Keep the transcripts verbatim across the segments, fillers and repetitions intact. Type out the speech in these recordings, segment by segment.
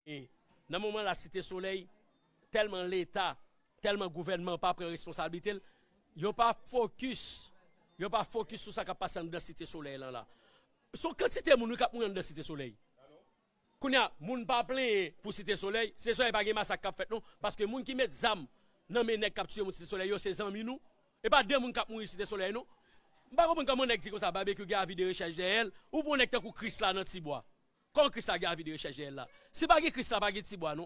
E nan moman la, Site Solèy, tèlman Leta, tèlman gouvènman pa pran responsablite l, yo pa fokis, yo pa fokis sou sa k ap pase anndan Site Solèy lan la. Se yon kantite moun wi k ap mouri anndan Site Solèy. Kounye a, moun pa plenyen pou Site Solèy, Site Solèy pa gen masak k ap fèt non, paske moun ki met zam nan men nèg k ap tiye moun Site Solèy yo, se zanmi nou. E pa de moun k ap mouri Site Solèy non. M pa konprann kòman nèg di konsa, Babekyou gen avi de rechèch dèyè l, ou pran nèg tankou Krisla nan Tibwa. Kòman Krisla gen avi de rechèch dèyè l la? Si pa gen Krisla, pa gen Tibwa non.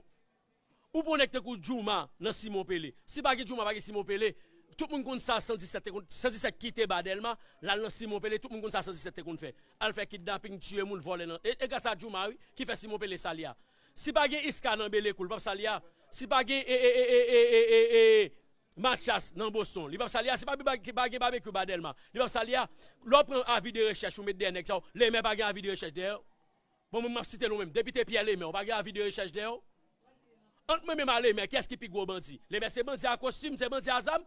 Ou pran nèg tankou Djouma nan Simon Pele. Si pa gen Djouma, pa gen Simon Pele. Tout moun konn sa san disèt te konn, san disèt kite ba Dèlma, l al nan Simon Pele, tout moun konn sa san disèt te konn fè. Al fè kidnaping, tiye moun, vòlè nan. E, e gras a Djouma wi, ki fè Simon Pele sa l ye a. Si pa gen Iska nan Belekou, l p ap sa l ye a. Si pa gen e, e, e, e, e, e, e, e, Mathias nan Boston, li p ap sa l ye a. Si pa, pa, pa gen Babekyou ba Dèlma, li p ap sa l ye a. Lè w pran avi de rechèch ou met dèyè nèg sa yo, Lemè pa gen avi de rechèch dèyè yo. Bon, mwen, m ap site non menm. Depite Pyè Lemè, ou pa gen avi de rechèch dèyè w? Ant mwen menm a Lemè, kiyès ki pi gwo bandi? Lemè se bandi a kostim, se bandi a zam.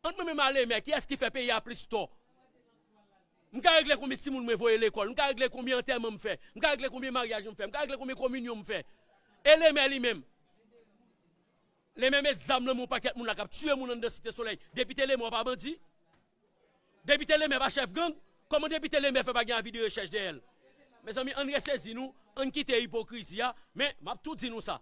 Ant mwen menm a Lemè, kiyès ki fè peyi a plis tò? M ka regle konbyen timoun mwen voye lekòl, m ka regle konbyen antèman m fè, m ka regle konbyen maryaj m fè, m ka regle konbyen kominyon m fè. E Lemè li menm? Lemè met zam nan men yon pakèt moun la k ap tiye moun anndan Site Solèy. Depite Lemè pa bandi? Depite Lemè pa chèf gang? Kòman depite Lemè fè pa gen avi de rechèch dèyè l? Mezanmi, ann resezi nou, ann kite ipokrizi a, men m ap tou di nou sa.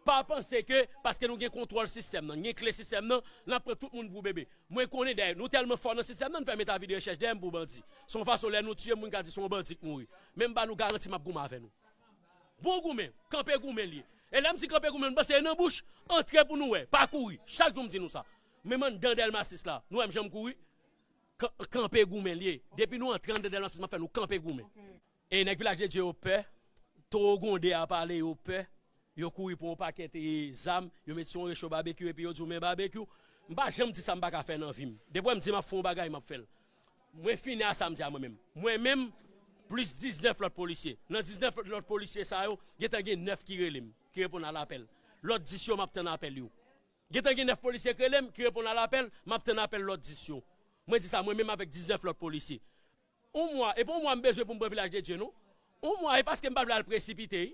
Pa panse ke paske nou gen kontwòl sistèm nan, gen kle sistèm nan, n ap pran tout moun pou bebe. Mwen konnen dèyè, nou tèlman fò nan sistèm nan, n fè met avi de rechèch dèyè m pou bandi. Se yon fason lè nou tiye moun ka di se yon bandi k mouri. Men m ba nou garanti m ap goumen avè nou. Bon goumen, kanpe goumen l ye. E lè m di kanpe goumen, m panse e nan bouch, antre pou nou wè, pa kouri. Chak jou m di nou sa. Menm anndan Dèlma sis la, nou wè m janm kouri? Kan-, kanpe goumen l ye. Depi nou antre anndan Dèlma sis, m ap fè nou kanpe goumen. E nèg Vilaj de Dye yo pè, towo gwonde a pale yo pè, yo kouri pran yon pakèt e, zam, yo met sou yon recho Babekyou epi yo di w men Babekyou. M pa janm di sa m pa ka fè nan vi m. Depi w wè m di m ap fè yon bagay, m ap fè l. Mwen fini a sa m di a mwen menm. Mwen menm, plis diznèf lòt polisye. Nan diznèf lòt polisye sa yo, gentan gen nèf ki rele m, ki reponn a lapèl. Lòt dis yo, m ap tann apèl yo. Gentan gen nèf polisye k rele m, ki reponn a lapèl, m ap tann apèl lòt dis yo. Mwen di sa, mwen menm avèk diznèf lòt polisye. Yon mwa, e pa yon mwa m bezwen pou m pran Vilaj de Dye non. Yon mwa, e paske m pa vle al presipite wi.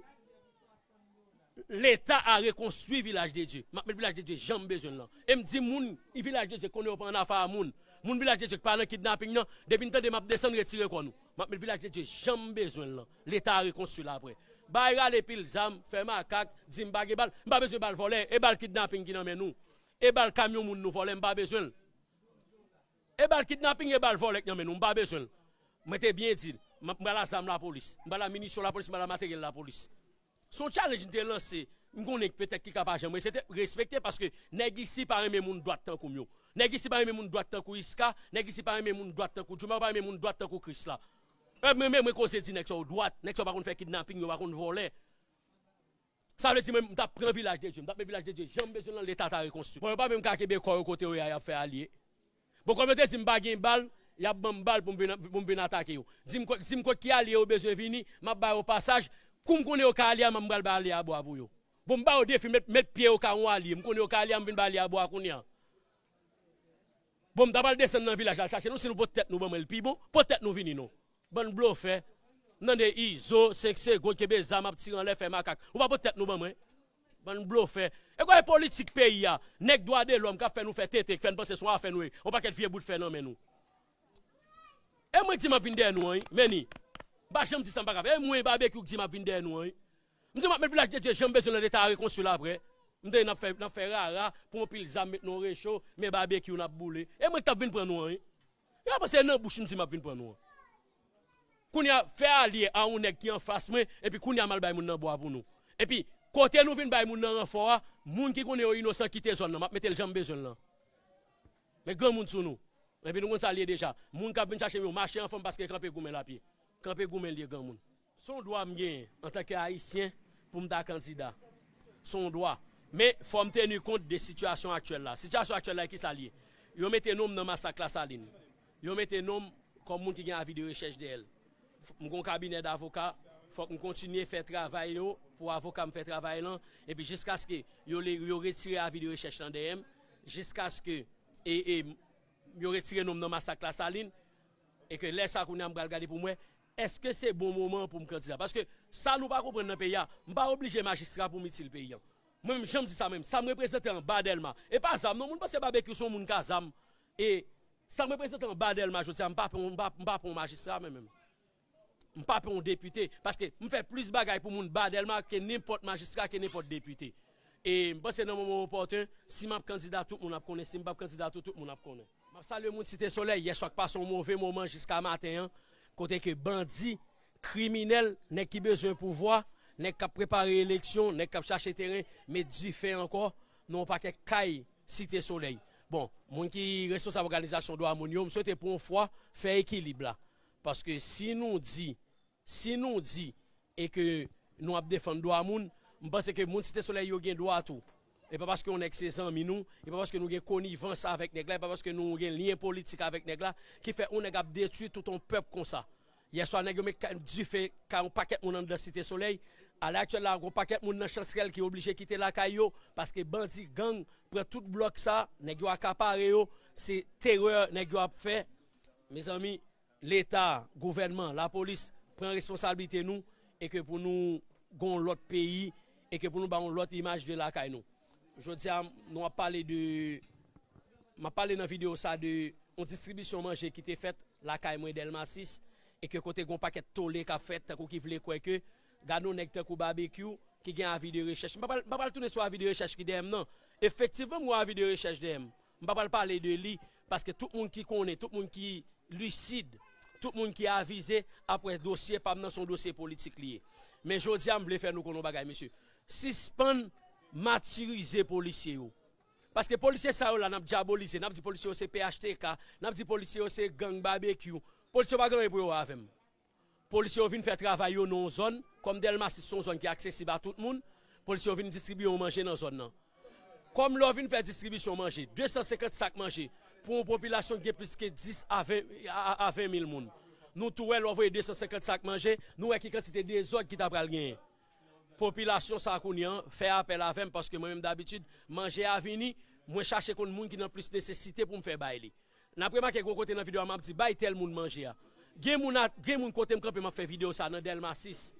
Leta a rekonstwi Vilaj de Dye. M ap met Vilaj de Dye jan m bezwen l lan. E m di moun Vilaj de Dye konnen yo pa ann afè a moun. Moun Vilaj de Dye ki pa nan kidnaping nan, depi n tande m ap desann, retire kò nou. M ap met Vilaj de Dye jan m bezwen l lan. Leta a rekonstwi l apre. Bay rale pil zam, fè makak, di m pa gen bal. M pa bezwen bal vòlè, e bal kidnaping ki nan men nou. E bal kamyon moun nou vòlè, m pa bezwen l. E bal kidnaping, e bal vòlè k nan men nou, m pa bezwen l. Mwen te byen di l, m ap, m pral a zam lapolis, m pral a minisyon lapolis, m pral a materyèl lapolis. Se yon challenge m te lanse, m konnen petèt ki ka pa janm resete-, respekte, paske nèg isi pa renmen moun dwat tankou m yo. Nèg isi pa renmen moun dwat tankou Iska, nèg isi pa renmen moun dwat tankou Djouma, yo pa renmen moun dwat tankou Krisla. E mwen, mwen, mwen koze di nèg sa yo dwat, nèg sa yo pa konn fè kidnaping, yo pa konn vòlè. Sa vle di mwen, m t ap pran Vilaj de Dye, m t ap met Vilaj de Dye jan m bezwen l lan, Leta ta rekonstwi. Bon, yo pa menm ka kenbe kò yo kote yo ye a, y ap fè alye. Bon, kòm yo te di m pa gen bal, y ap ban m bal pou m vin, pou m vin atake yo. Di m kot, di m kot ki alye yo bezwen vini, m ap ba yo pasaj. Kou m konnen yo ka ale a, m pral bay alye a bwa pou yo. Bon, m ba yo defi, met, met pye yo ka yon alye. M konnen yo ka ale a, m vin bay alye a bwa kounye a. Bon, m ta pral desann nan vilaj la, al chache nou, si nou pot tèt nou ban mwen, l pi bon. Pot tèt nou vini non. Bann blofè. M tande Izo, senk segonn, kenbe zam ap tire anlè, fè makak. Ou pa pot tèt nou ban mwen. Bann blofè. E kwa e politik peyi a? Nèg dwa de lòm k ap fè nou fè tete, k fè n panse se yon afè nou ye. Yon pakèt vye bout fè nan men nou. E mwen k di m ap vin dèyè nou an wi. Menni. M pa janm di sa m pa ka fè. E mwen Babekyou k di m ap vin dèyè nou an wi. M di m ap met Vilaj de Dye jan m bezwen l lan, Leta a rekonstwi l apre. M tande n ap fè, n ap fè rara, pran yon pil zam, met nan yon recho, men Babekyou n ap boule. E mwen k t ap vin pran nou an wi. Yo pa panse nan bouch m di m ap vin pran nou an. Kounye a, fè alye a yon nèg ki anfas mwen, epi kounye a m al bay moun nan bwa pou nou. Epi, kote nou vin bay moun nan ranfò a, moun ki konnen yo inosan kite zòn nan, m ap mete l jan m bezwen l lan. Men granmoun sou nou. Epi nou konn sa l ye deja. Moun k ap vin chache m yo mache anfòm paske kanpe goumen l ap ye. Kanpe goumen l ye granmoun. Se yon dwa m genyen antanke Ayisyen pou m ta kandida. Se yon dwa. Men fò m teni kont de sitiyasyon aktyèl la. Sitiyasyon aktyèl la, kisa l ye? Yo mete non m nan masak Lasalin. Yo mete non m kòm moun ki gen avi de rechèch dèyè l. M gen yon kabinè davoka, fòk m kontinye fè travay yo pou avoka m fè travay lan, epi jiskaske yo le, yo retire avi de rechèch lan dèyè m, jiskaske e, e, yo retire non m nan masak Lasalin, e ke lè sa kounye a m pral gade pou m wè, èske se bon moman pou m kandida? Paske Sa nou pa konprann nan peyi a, m pa oblije majistra pou m itil peyi a. Mwen menm, jan m di sa menm, sa m reprezante anba Dèlma. E pa zam non, moun panse Babekyou se yon moun ka zam. E sa m reprezante anba Dèlma jodi a, m pa pè yon, m pa, m pa pè yon majistra mwen menm. M pa pè yon depite, paske m fè plis bagay pou moun ba Dèlma ke nenpòt majistra, ke nenpòt depite. E m panse nan moman opòten, si m ap kandida, tout moun ap konnen, si m p ap kandida tou, tout moun ap konnen. M ap salye moun Site Solèy, yè swa k pase yon move moman jiska maten an, kote ke bandi, kriminèl, nèg ki bezwen pouvwa, nèg k ap prepare eleksyon, nèg k ap chache teren, met dife ankò nan yon pakèt kay Site Solèy. Bon, moun ki responsab òganizasyon dwa moun yo, m swete pou yon fwa fè ekilib la. Paske si nou di, si nou di e ke nou ap defann dwa moun, m panse ke moun Site Solèy yo gen dwa tou. E pa paske yon nèg se zanmi nou, e pa paske nou gen konivans avèk nèg la, e pa paske nou gen lyen politik avèk nèg la, ki fè yon nèg ap detwi tout yon pèp konsa. Yè swa, nèg yo met ka-, dife kay yon pakèt moun anndan Site Solèy. Alè aktyèl la, gon pakèt moun nan Chansrèl ki oblije kite lakay yo, paske bandi, gang, pran tout blòk sa, nèg yo akapare yo, se terè nèg yo ap fè. Mezanmi, Leta, gouvènman, lapolis, pran responsablite nou e ke pou nou gon lòt peyi e ke pou nou ba yon lòt imaj de lakay nou. Jodi a, nou ap pale de, m ap pale nan videyo sa de yon distribisyon manje ki te fèt lakay mwen Dèlma sis e ke kote gon pakèt tole k ap fèt tankou ki vle kwè ke gade yon nèg tankou Babekyou ki gen avi de rechèch. M pa pral, m pa pral tounen sou avi de rechèch ki dèyè m nan. Efektivman, m gon avi de rechèch dèyè m. M pa pral pale de li, paske tout moun ki konnen, tout moun ki lisid, tout moun ki avize ap wè dosye pa m nan se yon dosye politik li ye. Men jodi a, m vle fè nou konnen yon bagay, mesye. Sispann matirize polisye yo. Paske polisye sa yo la, n ap dyabolize, n ap di polisye yo se P H T K, n ap di polisye yo se gang Babekyou. Polisye yo pa gen anyen pou yo wè avè m. Polisye yo vin fè travay yo nan yon zòn, kòm Dèlma sis se yon zòn ki aksesib a tout moun, polisye yo vin distribiye yon manje nan zòn nan. Kòm lè w vin fè distribisyon manje, de san senkant sak manje, pou yon popilasyon ki gen plis ke dis a ven, a, a, a ven mil moun. Nou tou wè lè w voye de san senkant sak manje, nou wè ki kantite dezòd ki ta pral genyen. Popilasyon sa a kounye a fè apèl avè m, paske mwen menm dabitid, manje a vini, mwen chache konn moun ki nan plis nesesite pou m fè bay li. N ap remake gon kote nan videyo a m ap di, "Bay tèl moun manje a." Gen moun a, gen moun kote m kanpe m ap fè videyo sa nan Dèlma sis.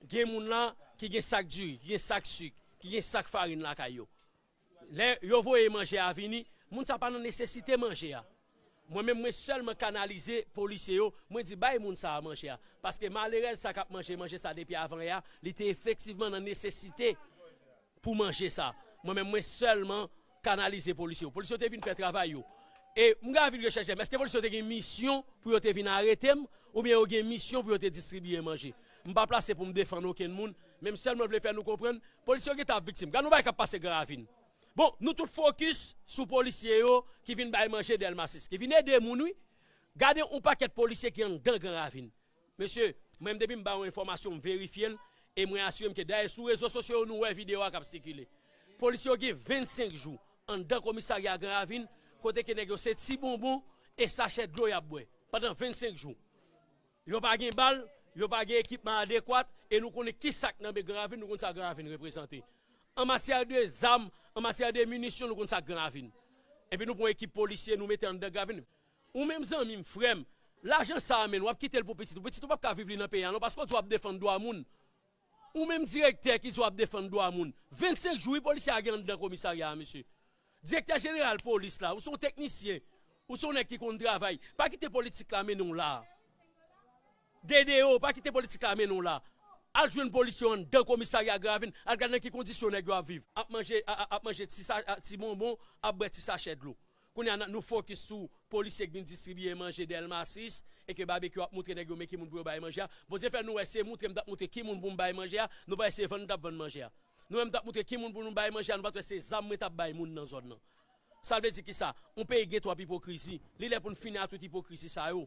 Gen moun la ki gen sak diri, ki gen sak sik, ki gen sak farin lakay yo. Lè yo voye manje a vini, moun sa pa nan nesesite manje a. Mwen menm, mwen sèlman kanalize polisye yo, mwen di, "Bay moun sa a manje a." Paske malerèz sa k ap manje manje sa depi avan yè a, li te efektivman nan nesesite pou manje sa. Mwen menm, mwen sèlman kanalize polisye yo. Polisye yo te vin fè travay yo. E m gen avi de rechèch dèyè m. Èske polisye yo te gen misyon pou yo te vin arete m, oubyen yo gen misyon pou yo te distribiye manje? M pa plase pou m defann okenn moun, men m sèlman vle fè nou konprann, polisye yo gentan ap viktim. Gade yon bagay k ap pase Gran Ravin. Bon, nou tout fokis sou polisye yo ki vin bay manje Dèlma sis, ki vin ede moun, wi. Gade yon pakèt polisye ki anndan Gran Ravin. Mesye, mwen menm depi m ba yon enfòmasyon, m verifye l, e mwen asire m ke dayè sou rezo sosyo yo nou wè videyo a k ap sikile. Polisye yo gen vennsenk jou anndan komisarya Gran Ravin, kote ke nèg yo se ti bonbon e sachè dlo y ap bwè pandan vennsenk jou. Yo pa gen bal, yo pa gen ekipman adekwat, e nou konnen ki sa k nan men Gran Ravin, nou konn sa Gran Ravin reprezante. An matyè de zam, an matyè de minisyon, nou konn sa Gran Ravin. Epi nou pran ekip polisye, nou mete anndan Gran Ravin. Ou menm zanmi m, frè m, lajan sa a, menn, w ap kite l pou pitit ou. Pitit ou p ap ka viv li nan peyi a non, paske w di w ap defann dwa moun. Ou menm direktè ki di w ap defann dwa moun. Vennsenk jou, wi, polisye a gen anndan komisarya a, mesye. Direktè jeneral polis la, ou se yon teknisyen, ou se yon nèg ki konn travay. Pa kite politik la mennen w la. D D O, pa kite politik la mennen w la. Al jwenn polisye yo anndan komisarya Gran Ravin, al gad nan ki kondisyon nèg yo ap viv. Ap manje, a, a, ap manje ti sa, a, ti bonbon, ap bwè ti sachè dlo. Kounye a, n-, nou fokis sou polisye k vin distribiye manje Dèlma sis, e ke Babekyou ap moutre nèg yo men ki moun pou yo bay manje a. Bondye fè nou wè se moutre m t ap moutre ki moun pou m bay manje a, nou pa wè se vann m t ap vann manje a. Nou wè m t ap moutre ki moun pou nou bay manje a, nou pa t wè se zam mwen t ap bay moun nan zòn nan. Sa vle di kisa? Yon peyi gen twòp ipokrizi. Li lè pou n fini a tout ipokrizi sa yo.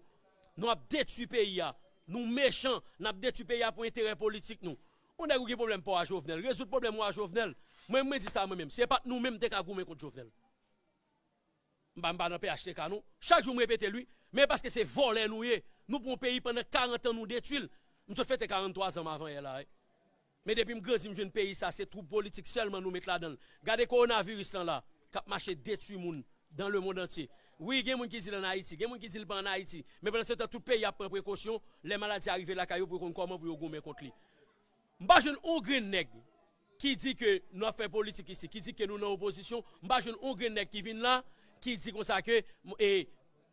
Nou ap detwi peyi a. Nou mechan, n ap detwi peyi a pou enterè politik nou. Yon nèg ou gen pwoblèm pa w a Jovenel, rezoud pwoblèm ou a Jovenel. Mwen, mwen di sa mwen menm, si se pa t nou menm, m te ka goumen kont Jovenel. M pa, m pa nan P H T K non. Chak jou m repete l wi. Men paske se vòlè nou ye. Nou pran yon peyi pandan karant an nou detwi l. M sot fete karanntwa zan m avan yè la wi. Men depi m grandi m jwenn peyi sa se twoup politik sèlman nou met ladan l. Gade kowonaviris lan la k ap mache detwi moun dans le monde entier. Wi, gen moun ki di l ann Ayiti, gen moun ki di l pa ann Ayiti. Men pandan se tan tout peyi ap pran prekosyon, lè maladi a rive lakay yo pou yo konn kòman pou yo goumen kont li. M pa jwenn yon grenn nèg ki di ke nou ap fè politik isi, ki di ke nou nan opozisyon. M pa jwenn yon grenn nèg ki vin la, ki di konsa ke, e,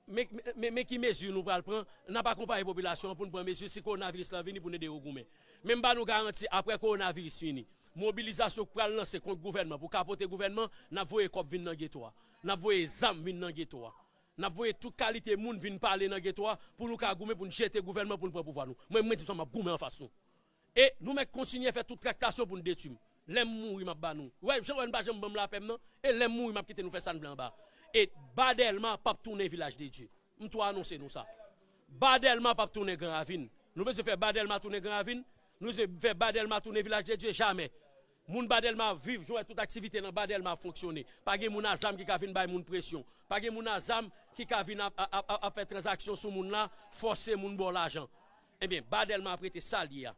men, men, men ki mezi nou pral pran, n ap akonpaye popilasyon an pou n pran mezi si kowonaviris lan vini pou n ede yo goumen. Men m ba nou garanti, apre kowonaviris fini, mobilizasyon k pral lanse kont gouvènman pou kapote gouvènman, n ap voye kòb vin nan geto a. N ap voye zam vin nan geto a. N ap voye tout kalite moun vin pale nan geto a pou nou ka goumen, pou n jete gouvènman, pou n pran pouvwa nou. Mwen, mwen di sa, m ap goumen anfas nou. E nou mèt kontinye fè tout traktasyon pou n detwi m. Lè m mouri, m ap ba nou. Wè, jan wè n pa janm ban m lapè m nan, e lè m mouri, m ap kite nou fè sa n vle anba. E ba Dèlma p ap tounen Vilaj de Dye. M tou anonse nou sa. Ba Dèlma p ap tounen Gran Ravin. Nou bezwen fè ba Dèlma tounen Gran Ravin. Nou bezwen fè ba Dèlma tounen Vilaj de Dye. Jamè. Moun ba Dèlma ap viv, jan wè tout aktivite nan ba Dèlma ap fonksyone. Pa gen moun a zam ki ka vin bay moun presyon. Pa gen moun a zam ki ka vin ap, ap, ap, ap fè tranzaksyon sou moun la, fòse moun ba w lajan. Ebyen, ba Dèlma ap rete sa l ye a.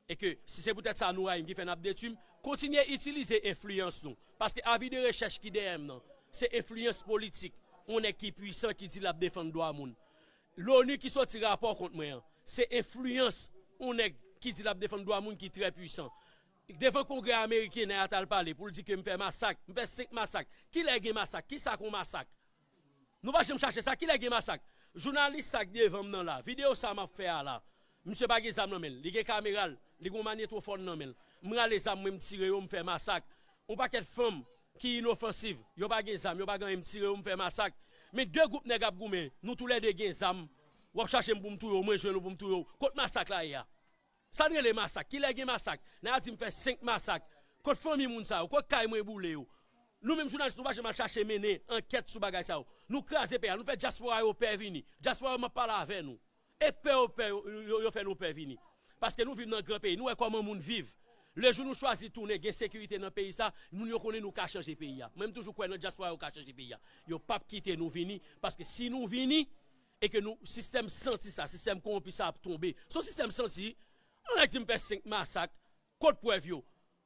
E ke, si se poutèt sa nou rayi m ki fè n ap detwi m, kontinye itilize enfliyans nou. Paske avi de rechèch ki dèyè m nan, se enfliyans politik yon nèg ki pwisan ki di l ap defann dwa moun. Loni ki soti rapò kont mwen an, se enfliyans yon nèg ki di l ap defann dwa moun ki trè pwisan. Devan Kongrè ameriken, nèg la t al pale pou l di ke m fè masak, m fè senk masak. Kilè gen masak? Kisa k yon masak? Nou pa janm chache sa. Kilè gen masak? Jounalis sa k devan m nan la, videyo sa m ap fè a la, misye pa gen zam nan men l, li gen kamera l, li gen yon manyetwofòn nan men l. M rale zam mwen, m tire yo, m fè masak. Yon pakèt fanm ki inofansiv, yo pa gen zam, yo pa gen anyen, m tire yo, m fè masak. Men de gwoup nèg ap goumen, nou toulède gen zam. W ap chache m pou m touye w, mwen jwenn ou pou m touye w. Kot masak la ye a? Sa n rele masak? Kilè gen masak? Nèg la di m fè senk masak. Kot fanmi moun sa yo? Kot kay mwen boule yo? Nou menm jounalis, nou pa janm al chache mennen ankèt sou bagay sa yo. Nou kraze peyi a, nou fè dyaspora yo pè vini. Dyaspora yo, m ap pale avè nou. E pè yo pè, yo, yo, yo fè nou pè vini. Paske nou viv nan gran peyi, nou wè kòman moun viv. Lejou nou chwazi tounen, gen sekirite nan peyi sa, moun yo konnen nou ka chanje peyi a. Mwen, m toujou kwè nan dyaspora yo ka chanje peyi a. Yo p ap kite nou vini, paske si nou vini, e ke nou, sistèm santi sa, sistèm kowonpi sa ap tonbe. Se yon sistèm santi. Yon nèg di m fè senk masak, kot prèv yo?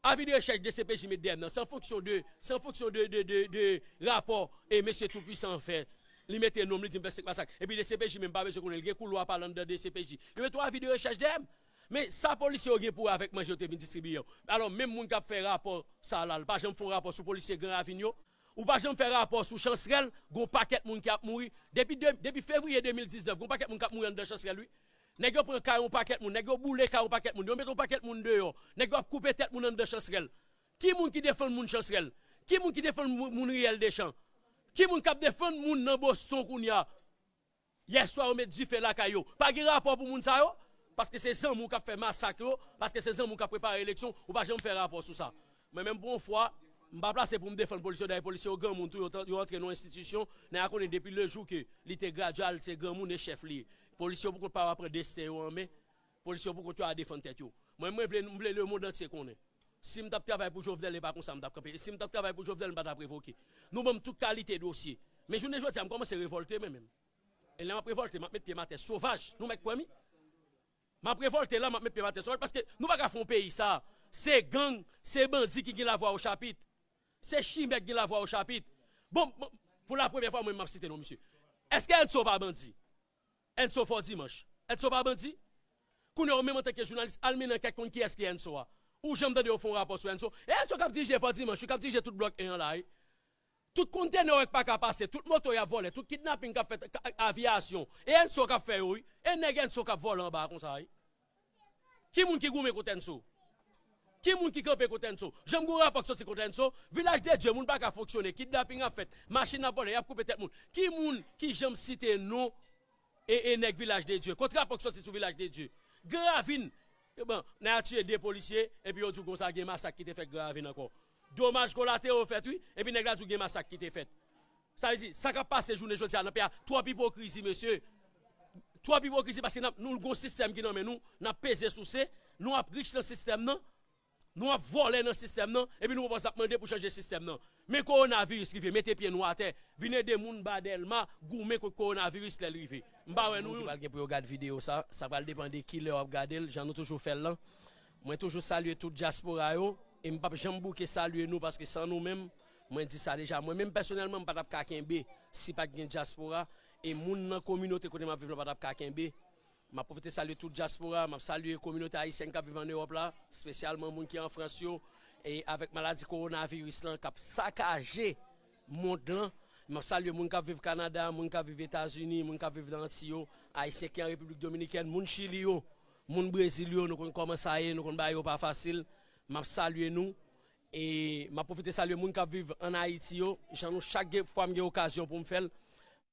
Avi de rechèch D C P J met dèyè m nan, se an fonksyon de, se an fonksyon de, de, de, de rapò e mesye Toupwisan an fè. Li mete non m, li di m fè senk masak. Epi D C P J menm pa bezwen konnen, li gen koulwa pale anndan D C P J. Yo mete yon avi de rechèch dèyè m. Men sa polisye yo gen pou wè avèk manje yo te vin distribiye yo? Alò, menm moun k ap fè rapò sa la, l pa janm fè yon rapò sou polisye Gran Ravin yo? Ou pa janm fè rapò sou Chansrèl, gon pakèt moun ki ap mouri. Depi de, depi fevriye de mil diznèf, gon pakèt moun k ap mouri anndan Chansrèl, wi. Nèg yo pran kay yon pakèt moun, nèg yo boule kay yon pakèt moun, yo mete yon pakèt moun deyò, nèg yo ap koupe tèt moun anndan Chansrèl. Ki moun ki defann moun Chansrèl? Ki moun ki defann moun, moun Riyèl Dechan? Ki moun k ap defann moun nan Boston kounye a? Yèswa, yo met dife lakay yo. Pa gen rapò pou moun sa yo? Paske se zanmi w k ap fè masak yo, paske se zanmi w k ap prepare eleksyon, ou pa janm fè rapò sou sa. Mwen menm, pou yon fwa, m pa plase pou m defann polisye yo, dayè polisye yo granmoun tou, yo, yo antre nan yon enstitisyon, nèg la konnen depi le jou ke li te gradye a, li se granmoun e chèf li ye. Polisye yo poukont pa yo ap pran desten yo an men, polisye yo poukont yo a defann tèt yo. Mwen, mwen vle, m vle lemonn antye konnen. Si m t ap travay pou Jovenel, e pa konsa m t ap kanpe. E si m t ap travay pou Jovenel, m pa t ap revoke. Nou ban m tout kalite dosye. Men jounen jodi a, m kòmanse revòlte, mwen menm. E lè m ap revòlte, m ap met pye m atè sovaj. Nou mèt kwè m, wi. M ap revòlte la, m ap met pye m atè sovaj, paske nou pa ka fè yon peyi sa. Se gang, se bandi ki gen lavwa o chapit. Se chimè ki gen lavwa o chapit. Bon, bon, pou la premyè fwa, mwen, m ap site non misye. Èske Enso pa bandi? Enso Fò Dimanch. Enso pa bandi? Kounye a, ou menm antanke jounalis, al mennen ankèt konn kiyès ki Enso a. Ou janm tande yo fè yon rapò sou Enso? E Enso k ap dirije Fò Dimanch, wi, k ap dirije tout blòk en an la, wi. Tout kontenè yo k pa ka pase, tout moto y ap vòlè, tout kidnaping k ap fèt, ka, avyasyon. E Enso k ap fè yo, wi. E nèg Enso k ap vòlè anba a konsa, wi. Ki moun ki goumen kont Enso? Ki moun ki kanpe kont Enso? Janm gon rapò k soti kont Enso? Vilaj de Dye, moun pa ka fonksyone, kidnaping ap fèt, machin ap vòlè, y ap koupe tèt moun. Ki moun ki janm site non e, e nèg Vilaj de Dye? Kot rapò k soti sou Vilaj de Dye? Gran Ravin, bon, nèg la tiye de polisye, epi yo di w konsa gen masak ki te fèt Gran Ravin ankò. Domaj kolatero fèt, wi, epi nèg la di w gen masak ki te fèt. Sa vle di, sa k ap pase jounen jodi a nan peyi a, twòp ipokrizi, mesye. Twòp ipokrizi, paske n ap, nou gon sistèm ki nan men nou, n ap peze souse, nou ap rich nan sistèm nan, nou ap vòlè nan sistèm nan, epi nou pran pòz n ap mande pou chanje sistèm nan. Men kowonaviris rive, mete pye nou atè, vin ede moun ba Dèlma goumen kont kowonaviris lè l rive. M pa wè nou youn. Moun ki pral gen pou yo gad videyo sa, sa pral depann de kilè w ap gade l, jan nou toujou fè l lan. Mwen toujou salye tout dyaspora yo, e m p ap janm bouke salye nou, paske san nou menm, mwen di sa deja, mwen menm pèsonèlman, m pa t ap ka kenbe si pa t gen dyaspora, e moun nan kominote kote m ap viv lan pa t ap ka kenbe. M ap pwofite salye tout dyaspora, m ap salye kominote ayisyèn k ap viv ann Ewòp la, espesyalman moun ki an Frans yo, e avèk maladi kowonaviris lan k ap sakaje mond lan. M ap salye moun k ap viv Kanada, moun k ap viv Etazini, moun k ap viv nan Anti yo, ayisyen ki an Repiblik Dominikèn, moun Chili yo, moun Brezil yo, nou konn kòman sa ye, nou konn bagay yo pa fasil. M ap salye nou. E m ap pwofite salye moun k ap viv ann Ayiti yo, jan nou chak gen, fwa m gen okazyon pou m fè l,